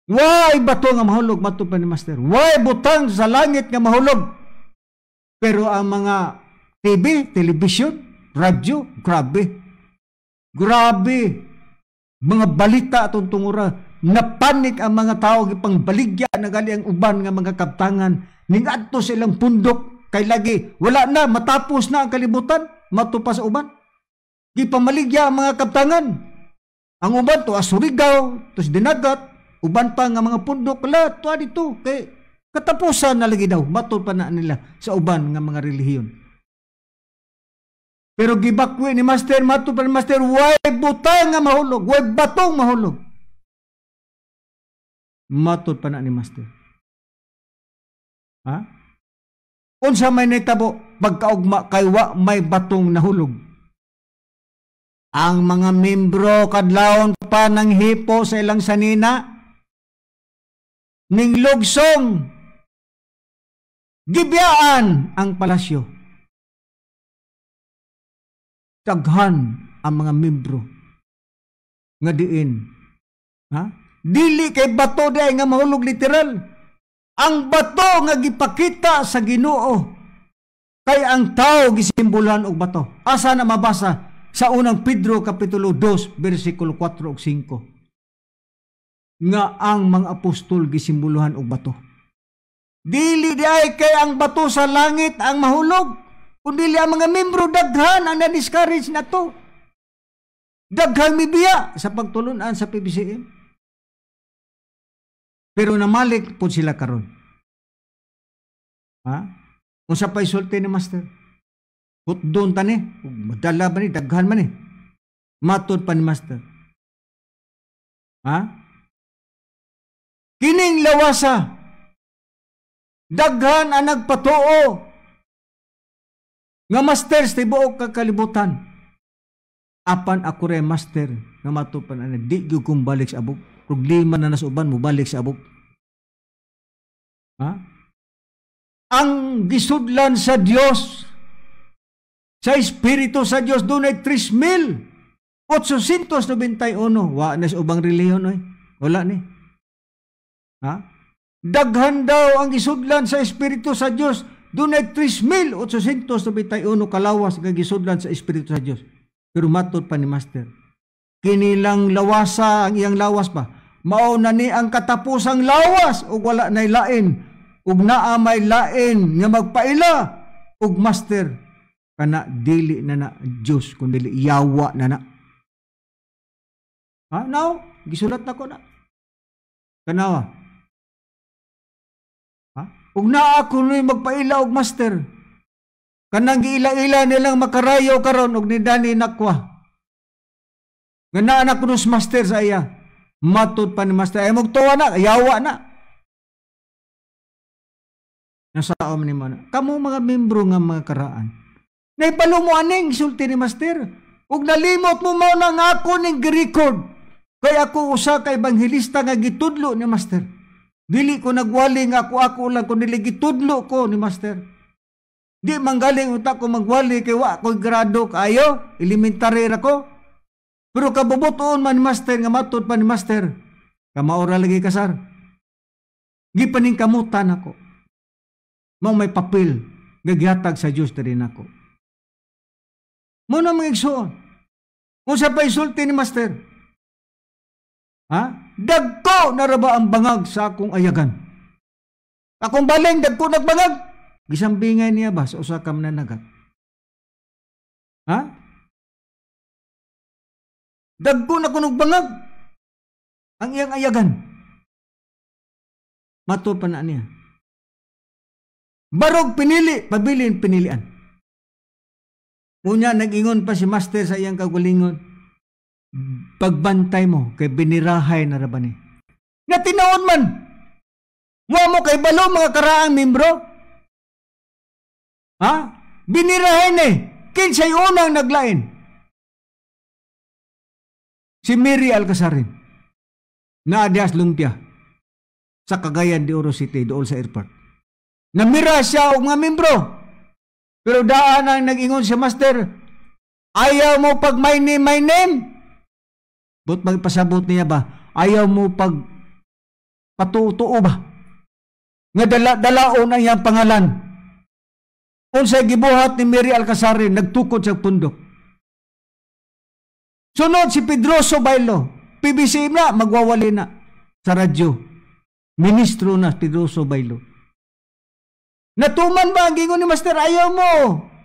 Way bato nga mahulog, mato pa ni Master. Way butang sa langit nga mahulog. Pero ang mga TV, television, radyo, grabe. Grabe. Mga balita atong tungura, napanik ang mga tao, gipangbaligya na gali ang uban nga mga kaptangan ning adto sa ilang pundok kay lagi wala na, matapos na ang kalibutan, mato pa sa uban. Gipamaligya ang mga kaptangan. Ang uban to Surigao, to Dinagat, uban pa nga mga pundok la to dito kay katapusan na lagi daw, mato pa na nila sa uban nga mga relihiyon. Pero gibakwi ni Master, mato pa ni Master, way butang nga mahulog, way batong mahulog. Matod pa na ni Master. Ha? Unsa may nahitabo pagkaugma kay wa may batong nahulog? Ang mga membro kadlawon pa ng hipo sa ilang sanina, ning lugsong, gibiyaan ang palasyo. Daghan ang mga membro nga diin. Ha? Dili kay bato di ay nga mahulog literal. Ang bato nga gipakita sa Ginoo kay ang tao gisimbolan og bato. Asa na mabasa? Sa unang Pedro kapitulo 2 bersikulo 4 ug 5 nga ang mga apostol gisimboluhan og bato. Dili di ay kay ang bato sa langit ang mahulog, kundi ang mga membro daghan ang na-discourage na to. Daghang mibiya sa pagtulunan sa PBCM. Pero namalik po sila karon. Ha? Unsa pa isulti ni Master? Hutdon ta ni, madala ba ni, daghan man ni. Matod pa ni Master. Ha? Kining lawasa, daghan ang nagpatuo nga master sa tibuok ka kalibutan. Apan ako re master nga matupan ana di gyud kong balik sa abog. Problema na nas uban mo balik sa abog. Ha? Ang gisudlan sa Dios sa Espiritu sa Dios dunay 3,891. Wa na sa ubang relihiyon oy. Wala ni. Ha? Daghan daw ang gisudlan sa Espiritu sa Dios, dunay 3,891 kalawas nga gisudlan sa Espiritu sa Dios. Pero matod pa ni Master, kinilang lawasa ang iyang lawas pa, mao na ni ang katapusang lawas ug wala nay lain, ug naa may lain nga magpaila ug master kana dili na na Dios kun dili yawa na na. Ha, now gisulat na ko na. Kanawa. Ha? Ug naa kuno'y magpaila og master, kanang giila-ila nilang makarayo karon og ni Dani Nakwa. Nga naa na kuno master sa iya. Matod pa ni master ay magtuwa na, yawa na. Nasaom ni mo na. Kamo mga membro nga mga karaan. Naibalo mo aning sulti ni master. Ug nalimot mo mao na nga ako ning gi-record. Kay ako usa ka ebanghelista nga gitudlo ni master. Dili ko nagwali nga ako lang kun dili gitudlo ko ni master. Di manggaling utak ko magwali kay wa ko'y grado kaayo, elementary ra ko. Pero kabubutoon man ni master nga matod pa ni master. Kamaora lagi kasar. Gipaningkamutan ako. Mao may papel nga gihatag sa Dios diri nako. Mo na mga igsoon. Unsa pa isulti ni master? Ha? Dagko na ra ba ang bangag sa akong ayagan? Akong baling dagko nagbangag. Gisambingay niya ba sa usa ka mananagat? Ha? Dagko na kunog bangag ang iyang ayagan. Mato pa na niya. Barog pinili, pabilin pinilian. Unya nag-ingon pa si master sa iyang kagulingon, pagbantay mo kay binirahay na ra ba ni. Nga tinuod man. Wa mo kay balo mga karaang membro. Ha? Binirahay ni. Kinsay unang naglain? Si Mary Alcasarin. Naadias lumpia sa Cagayan de Oro City dool sa airport. Namira siya og mga membro. Pero daan ang nag-ingon si master, ayaw mo pag my name, my name. But magpasabot niya ba? Ayaw mo pag patutuo ba? Nga dalaon ang iyang pangalan. Unsay gibuhat ni Mary Alcasarin, nagtukod sa pundok. Sunod si Pedroso Bailo, PBC na, magwawali na sa radyo. Ministro na Pedroso Bailo. Natuman ba ang gingon ni Master? Ayaw mo.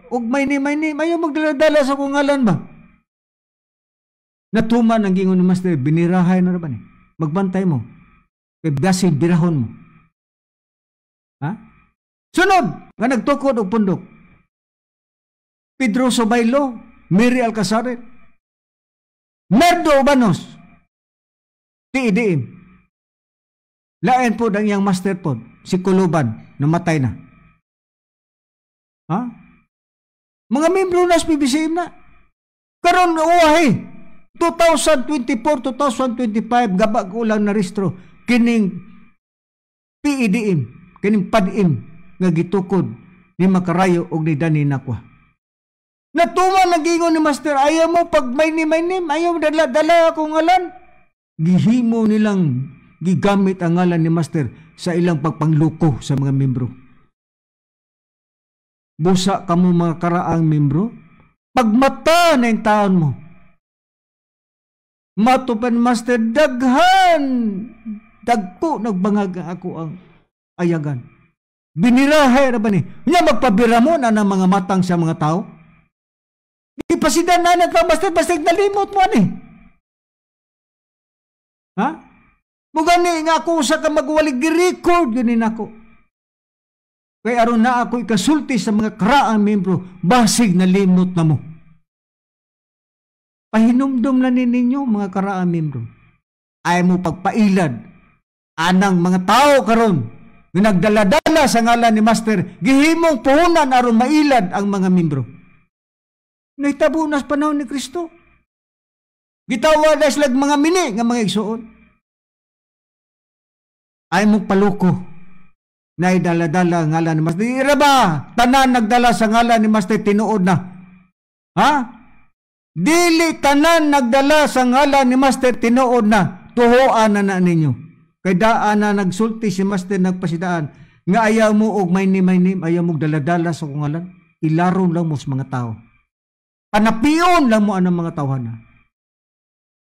Og may ni, may ni, ayaw magdala-dala sa kong ngalan ba? Natuman ang gingon ni Master, binirahay na ba ni? Magbantay mo. Kay basin, birahon mo. Ha? Sunod, nga nagtukod og pundok. Pedroso Bailo, Mary Alcasarin, Merdo Ubanos, TIDM. Lain po ang iyang master po, si Kuluban, namatay na. Ha? Mga membro na sa PBCM na. Karon uwahi, 2024, 2025, gaba ko lang na rehistro, kining PEDM, kining PADM, nga gitukod ni Makarayo og ni Dani Nakwa. Natuman ang gingon ni Master, ayaw mo pag may ni may name, ayaw mo dala akong ngalan. Gihimo nilang gigamit ang ngalan ni Master sa ilang pagpangluko sa mga membro. Busa kamo mga karaang membro, pagmata na yung taon mo. Matupan Master, daghan, dagko nagbangag ako ang ayagan. Binirahay na ba ni? Nya magpabira mo na ng mga matang sa mga tao? Ipasidan na na Master, basta nalimot mo ani. Ha? Mugani nga ako sa ka magwalig gi-record yun nako. Kay aron na ako ikasulti sa mga karaang membro, basig nalimot na mo. Pahinumdum na ninyo mga karaang membro. Ay mo pagpailad anang mga tao karon nga nagdala-dala sa ngalan ni Master, gihimong puhunan aron mailad ang mga membro. Nahitabo na sa panahon ni Kristo. Gitawag na sila mga mini nga mga igsuon. Ay mo paluko na idala-dala ngalan ni Master. Ira ba? Tanan nagdala sa ngalan ni Master tinuod na. Ha? Dili tanan nagdala sa ngalan ni Master tinuod na. Tuhoan na na ninyo. Kay daan na nagsulti si Master nagpasidaan nga ayaw mo og may name, ayaw mo dala-dala sa kong ngalan. Ilaron lang mo sa mga tao. Panapion lang mo anang mga tawhana.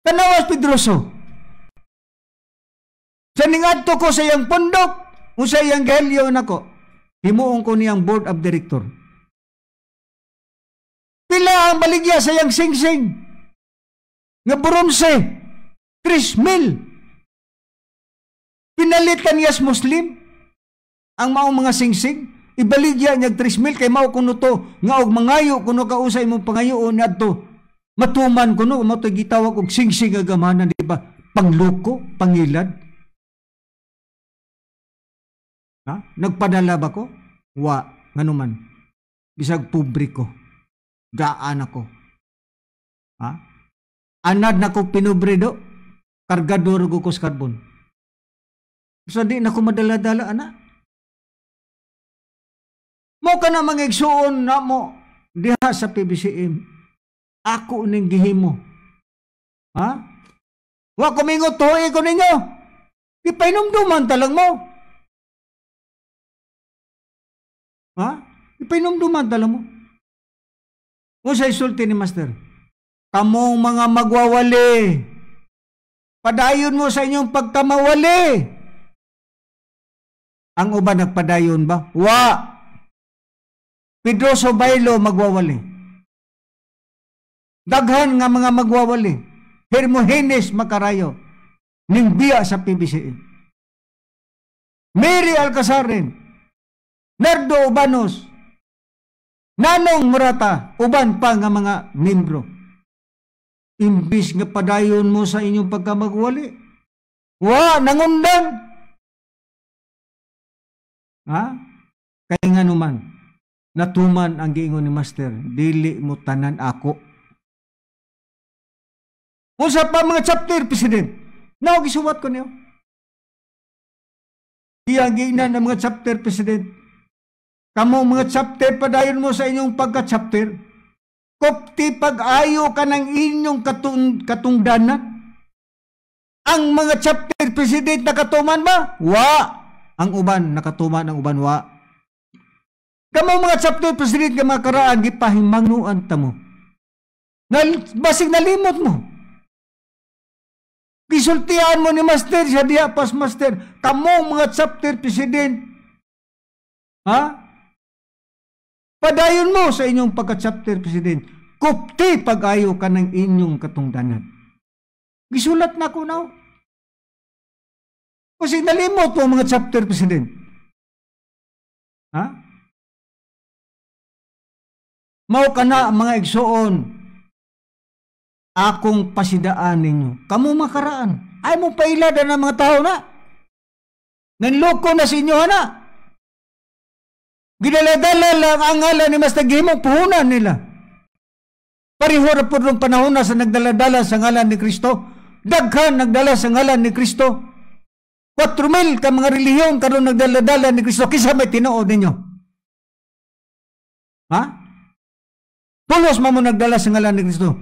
Tanawas Pedroso. Sa ningadto ko sa iyang pundok, unsa iyang gihelyo nako, himuon ko niyang board of director. Pila ang baligya sa iyang singsing nga bronse, 3,000. Pinalitan niya sa Muslim ang maong mga singsing, ibaligya niya 3,000 kay mao kuno to nga og mangayo kuno ka usay imong pangayoon niadto. Matuman kuno mao to gitawag og singsing nga gamhanan, di ba? Pangluko, pangilad. Ha? Nagpadala ba ko? Wa, nganuman. Bisag pobre ko. Gaan ako. Ha? Anad na ko pinubre do. Kargador ko sa karbon. So di na ko madala-dala ana. Mo ka na mga igsuon na mo diha sa PBCM. Ako ning gihimo. Ha? Wa ko mingot tuoy ko ninyo. Ipainumduman talang mo. Ha? Ipainumduman talang mo. Unsa isulti ni Master? Kamong mga magwawali, padayon mo sa inyong pagkamawali. Ang uban nagpadayon ba? Wa. Pedroso Bailo magwawali. Daghan nga mga magwawali. Hermogenes Macarayo ning biya sa PBCM. Mary Alcazarin, Nardo Ubanos, Nanong Murata, uban pa nga mga membro. Imbis nga padayon mo sa inyong pagkamagwali, wa, nangundang. Ha? Kaya nga naman, natuman ang giingon ni Master, dili mo tanan ako. Unsa pa mga chapter, President? Nao gisuwat ko niyo. Iyang giingnan ng mga chapter, President. Kamo mga chapter, padayon mo sa inyong pagka-chapter. Kopti pag-ayo ka ng inyong katungdanan. Ang mga chapter, President, nakatuman ba? Wa. Ang uban, nakatuman ang uban, wa. Kamo mga chapter, President, nga mga karaan, gipahimangnuan ta mo. Basig nalimot mo. Gisultian mo ni Master, siya diha pas Master. Kamo mga chapter, President. Ha? Padayon mo sa inyong pagka-chapter, President. Kupti pag-ayo ka ng inyong katungdanan. Gisulat na ko na. Kasi nalimot mo mga chapter, President. Ha? Mao ka na mga igsoon. Akong pasidaan ninyo. Kamu makaraan. Ay mo pailadan ang mga tao na. Nanloko na sa inyo, hana. Ginaladala lang ang ngalan ni Master Gihimong puhunan nila. Pareho na po nung panahon na sa nagdaladala sa ngalan ni Kristo. Daghan nagdala sa ngalan ni Kristo. 4,000 ka mga relihiyon karon nagdaladala ni Kristo. Kisa may tinuod ninyo. Ha? Pulos mo mo nagdala sa ngalan ni Kristo.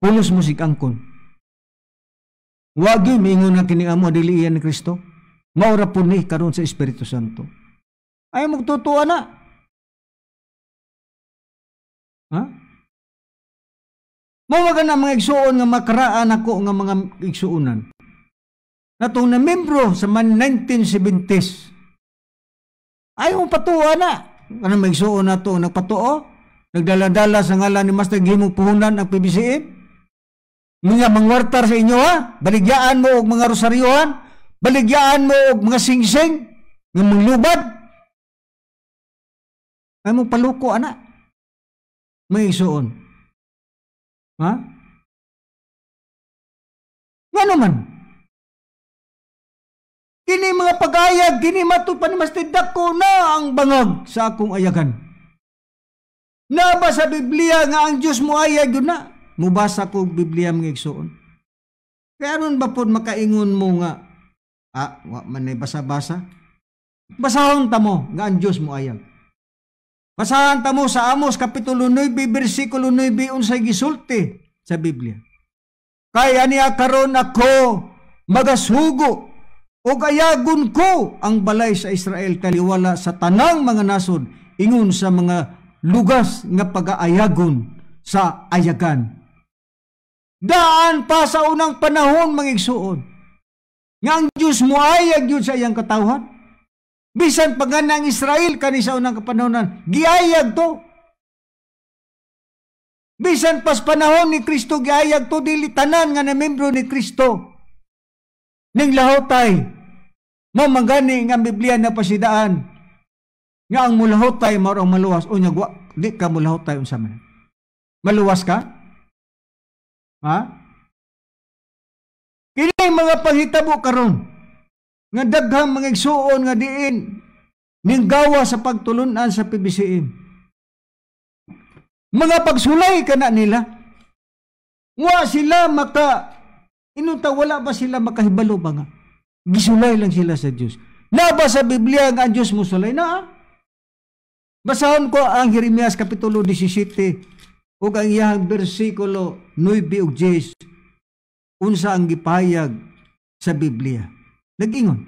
Pulos mo si angkon. Wagi mingon na kini amo dili iyan ni Kristo. Maura po ni karon sa Espiritu Santo. Ay magtutuwa na. Ha? Mao na mga igsuon nga makaraan ako nga mga igsuonan. Natong na membro sa man 1970s. Ay mo patuwa na. Ano mga igsuon na to nagpatuo? Nagdala-dala sa ngalan ni Master gihimong puhunan ang PBCM. Mga mangwartar sa inyo ha? Baligyaan mo og mga rosaryohan, baligyaan mo og mga singsing, nga manglubad. Ay mo paluko ana. May isuon. Ha? Nga naman? Kini mga pag-ayag, kini matud pa ni Master, dako na ang bangag sa akong ayagan. Naba sa Biblia nga ang Diyos mo ayag yun na? Mubasa ko Biblia, mga igsoon. Kaya aron ba po makaingon mo nga, wa man ay basa-basa? Basahon ta mo nga ang Diyos mo ayag. Basahan ta mo sa Amos Kapitulo 9, versikulo 9, unsay gisulti sa Biblia. Kay aniya karon ako magasugo ug ayagon ko ang balay sa Israel taliwala sa tanang mga nasod ingon sa mga lugas nga pag-aayagon sa ayagan. Daan pa sa unang panahon, mga igsuon, nga ang Diyos moayag yun sa iyang katawhan. Bisan pa nga ang Israel kani sa unang kapanahonan, giayag to. Bisan pas panahon ni Kristo giayag to, dili tanan nga na membro ni Kristo ning lahotay. Mao man gani nga ang Biblia na pasidaan nga ang mulahotay mao ang maluwas. Unya wa di ka mulahotay, unsa man? Maluwas ka? Ha? Kini mga panghitabo karon nga daghang mga igsuon nga diin ning gawa sa pagtulunan sa PBCM. Mga pagsulay kana nila. Wa sila maka inunta, wala ba sila makahibalo ba nga gisulay lang sila sa Dios? Na ba sa Biblia nga ang Dios mosulay na? Basahon ko ang Jeremias Kapitulo 17 ug ang iyang bersikulo 9 ug 10, unsa ang gipahayag sa Biblia. Nag-ingon,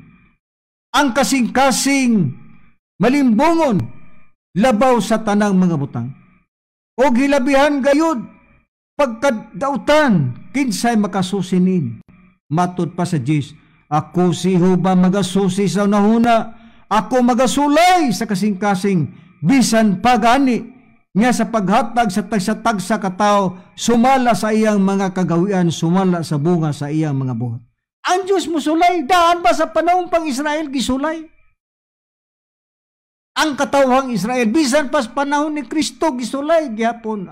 ang kasing-kasing malimbungon labaw sa tanang mga butang, og hilabihan gayud pagkadautan, kinsay makasusi niini? Matud pa sa 10, ako si Jehova magasusi sa nahuna, ako magasulay sa kasing-kasing, bisan pagani nga sa paghatag sa tagsa-tagsa katawo sumala sa iyang mga kagawian, sumala sa bunga sa iyang mga buhat. Ang Diyos musulay, daan ba sa panahon pang Israel gisulay? Ang katawhang Israel, bisan pas panahon ni Kristo gisulay gyapon.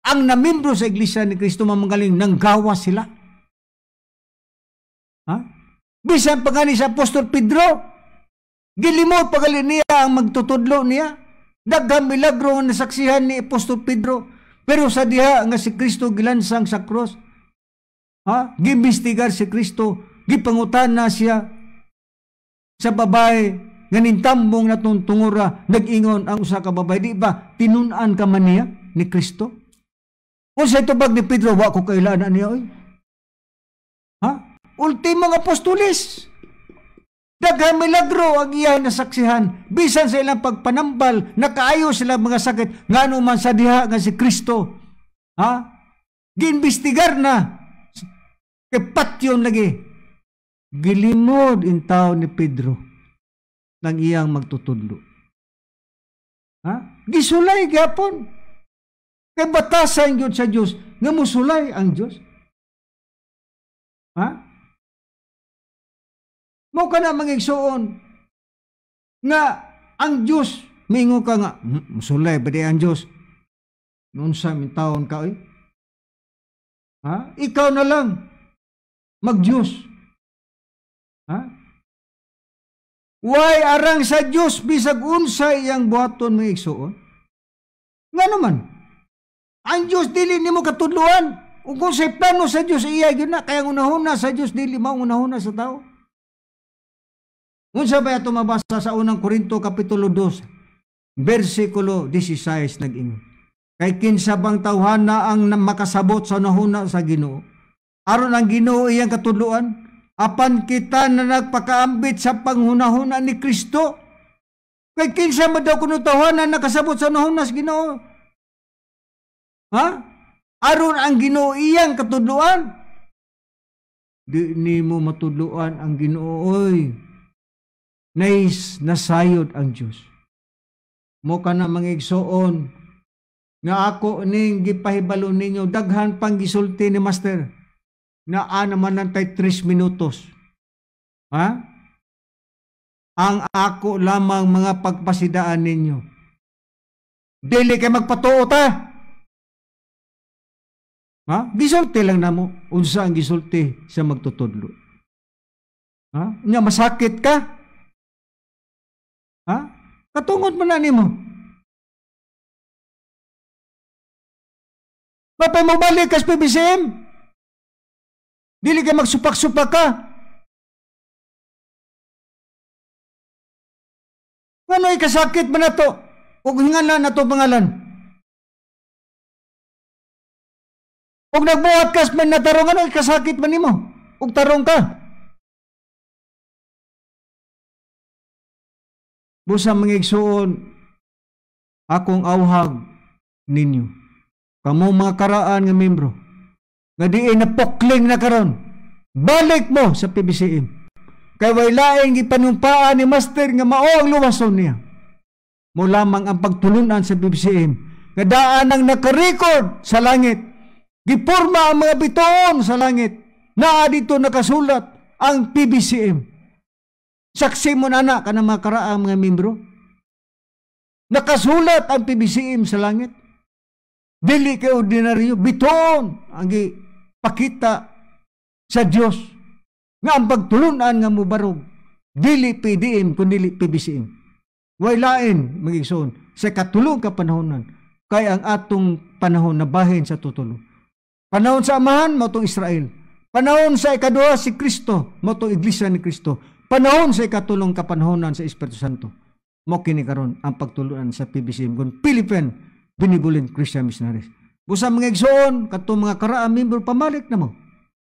Ang namimbro sa Iglesia ni Kristo mamanggaling nanggawa sila. Ha? Bisan pa gani sa Apostol Pedro, gilimot pagali niya ang magtutudlo niya. Daghang milagro nga nasaksihan ni Apostol Pedro, pero sa diha nga si Kristo gilansang sa cross, ha? Gimbestigar si Kristo, gipangutan na siya sa babae nga nintambong natong tungura, nag-ingon ang usa ka babae, di ba tinun-an ka man niya ni Kristo? Unsa itubag ni Pedro, wa ko kailan niya oy. Ha? Ultimong apostolis. Daghang milagro ang iya nasaksihan. Bisan sa ilang pagpanambal, nakaayo sila mga sakit, ngano man sa diha nga si Kristo, ha? Giimbestigar na. Kay patyon lagi. Gilimod in tao ni Pedro ng iyang magtutudlo. Ha? Gisulay gyapon. Kay batasan gyud sa Dios nga musulay ang Dios. Ha? Mo ka na mga igsuon nga ang Dios mingo ka nga musulay ba di ang Dios? Nunsa min taon ka oy? Ha? Ikaw na lang mag-Diyos. Ha? Way arang sa Diyos bisag unsa iyang buhaton, mga igsuon? Nga naman, ang Diyos dili nimo katudluan. Ug kung sa plano sa Diyos iya gyud na, kaya ang unahuna sa Diyos dili mao ang unahuna sa tao. Unsa ba ato mabasa sa unang Korinto Kapitulo 2 versikulo 16? Nag-ingon, kay kinsa bang tawhana ang makasabot sa unahuna sa Ginoo aron ang Ginoo iyang katudluan? Apan kita na nagpakaambit sa panghunahuna ni Kristo. Kay kinsa man daw kuno tawhana nakasabot sa unahuna sa Ginoo? Ha? Aron ang Ginoo iyang katudluan? Di nimo matudluan ang Ginoo oy. Nais nasayod ang Dios. Mo ka na mga igsoon nga ako ning gipahibalo ninyo, daghan pang gisulti ni Master. Naa naman nantay 3 minutos. Ha? Ang ako lamang mga pagpasidaan ninyo. Dili kay magpatuo ta. Ha? Gisulti lang namo unsa ang gisulti sa magtutudlo. Ha? Nya masakit ka? Ha? Katungod man na nimo. Mapay mo balik kas PBCM. Dili ka magsupak-supak ka. Ngano ikasakit man na to? Ug hingalan na to pangalan. Ug nagbuhat kas man natarong, ano ikasakit man nimo? Ug tarong ka. Busa mga igsuon, akong awhag ninyo. Kamo mga karaan nga membro, nga diin na pokling na karon, balik mo sa PBCM. Kay way laing gipanumpaan ni Master nga mao ang luwason niya. Mo lamang ang pagtulunan sa PBCM, nga daan ang nakarecord sa langit. Giporma ang mga bituon sa langit. Naa dito nakasulat ang PBCM. Saksi mo na na ka ng mga karaang mga membro. Nakasulat ang PBCM sa langit. Dili kay ordinaryo, bituon ang gipakita sa Dios nga ang pagtulunan nga mubarog dili PDM kundi PBCM. Way lain mga igsoon sa katulong ka panahonan kay ang atong panahon na bahin sa tutulo. Panahon sa Amahan mao tong Israel. Panahon sa ikaduha si Kristo mao tong Iglesia ni Kristo. Panahon sa ikatulong kapanahonan sa Espiritu Santo. Mao kini karon ang pagtulunan sa PBCM kun Philippine Benevolent Christian Missionaries. Busa mga igsoon, katong mga karaang member, pamalik na mo.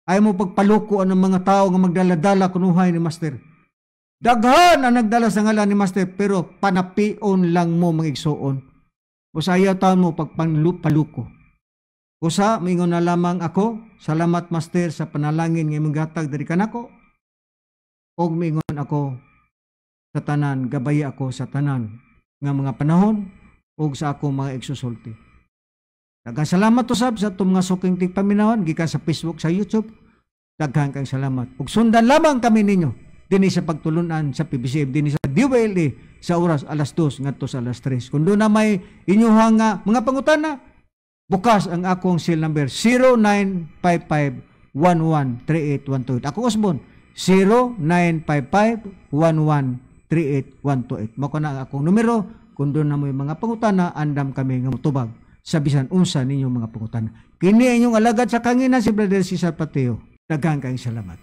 Ayaw mo pagpaluko ang mga tao nga magdala-dala kunuhay ni Master. Daghan ang nagdala sa ngalan ni Master, pero panapion lang mo mga igsoon. Busa ayaw taon mo pagpaluko. Busa, mingon na lamang ako, salamat Master sa panalangin nga imong gatag diri kanako. Og mingon ako sa tanan, gabay ako sa tanan nga mga panahon og sa akong mga igsusulti. Daghang salamat usab sa atong mga suking tigpaminawon gikan sa Facebook, sa YouTube. Daghang kang salamat. Ug sundan lamang kami ninyo dinhi sa pagtulunan sa PBCM dinhi sa DYLA sa oras alas 2 ngadto sa alas 3. Kung doon na may inyuhang mga pangutana, bukas ang akong cell number 0955-1138-128. Ako Osbon, 0955-1138-128. Mao na ang akong numero. Kung doon na mo yung mga pangutana, andam kami nga motubag sa bisan unsa ninyong mga pangutana. Kini inyong alagad sa kanginan si Brother Cesar Pateo. Daghang kayong salamat.